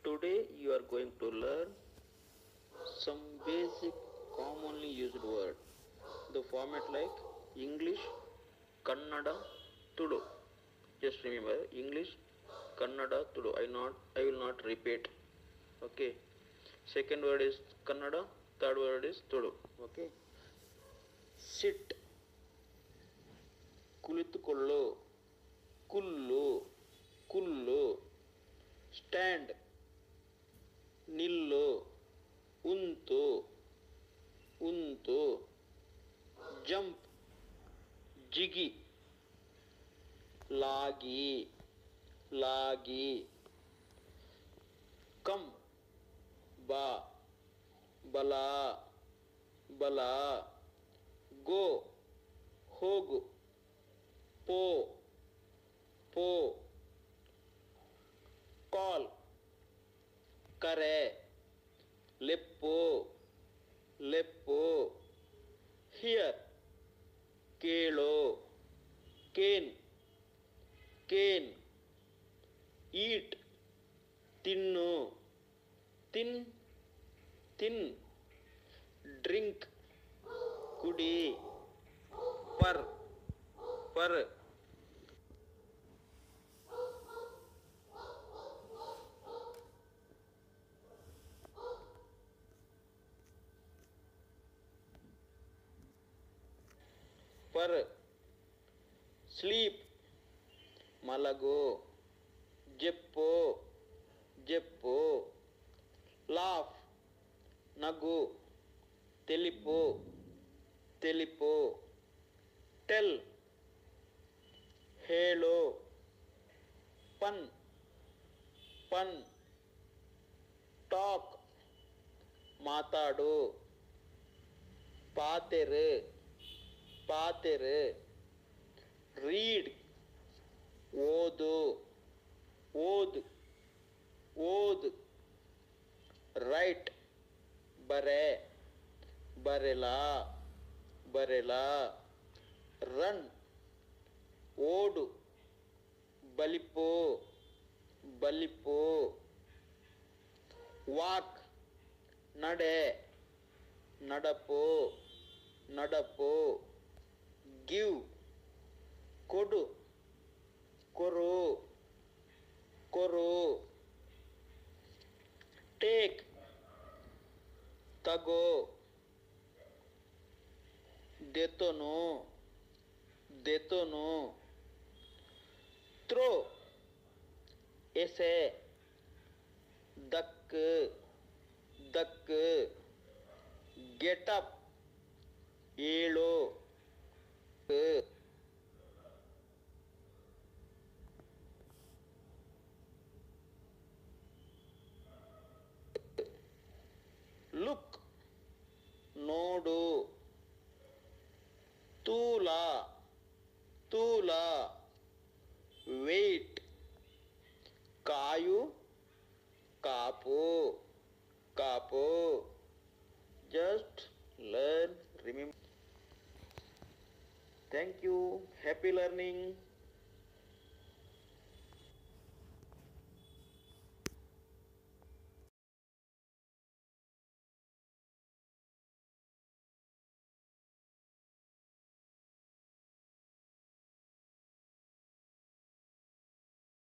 Today you are going to learn some basic commonly used word. The format like English, Kannada, Tulu. Just remember English, Kannada, Tulu. I will not repeat. Okay. Second word is Kannada, third word is Tulu. Okay. Sit. ಕುಳಿತುಕೊಳ್ಳು, ಕುಲ್ಲು, ಕುಲ್ಲು. Stand, ನಿಲ್ಲು, ಉಂತು, ಉಂತು. Jump, ಜಿಗಿ, ಲಾಗಿ, ಲಾಗಿ. Come, ಬಾ, ಬಲ, ಬಲ. ಗೋ, ಹೋಗು, ಪೋ, ಪೋ. ಕಾಲ್, ಕರೆ, ಲೆಪ್ಪು, ಲೆಪ್ಪು. Here, ಕೇಳು, ಕೇನ್, ಕೇನ್. ಈಟ್, ತಿನ್ನು, ತಿನ್, ತಿನ್. ಡ್ರಿಂಕ್, ಕುಡಿ. ಪರ್, ಪರ್. ಪರ್. ಸ್ಲೀಪ್, ಮಲಗು, ಜೆಪ್ಪು, ಜೆಪ್ಪು. ಲಾಫ್, ನಗು, ತೆಲಿಪು, ತೆಲಿಪು. ಟೆಲ್, ಹೇಳು. ಪನ್, ಪನ್. ಟಾಕ್, ಮಾತಾಡು. ಪಾತೆರು, ಪಾತೆರು. ರೀಡ್, ಓದು, ಓದು, ಓದು. ರೈಟ್, ಬರೆ, ಬರೆಲ, ಬರೆಲ. ರನ್, ಓಡು, ಬಲಿಪು, ಬಲಿಪು. ವಾಕ್, ನಡೆ, ನಡಪು, ನಡಪು. ಗಿವ್, ಕೊಡು, ಕೊರು, ಕೊರು. ಟೇಕ್, ತಗೋ, ದೆತೊನು, ದೆತೊನು. ಥ್ರೋ, ಎಸೆ, ದಕ್ಕು, ದಕ್ಕು. ಗೆಟ್ ಅಪ್, ಏಳು. ಲುಕ್, ನೋಡು. ತೂಲ, ತೂಲ. ವೇಟ್, ಕಾಯು, ಕಾಪು, ಕಾಪು. Just learn, remember. Thank you. Happy learning.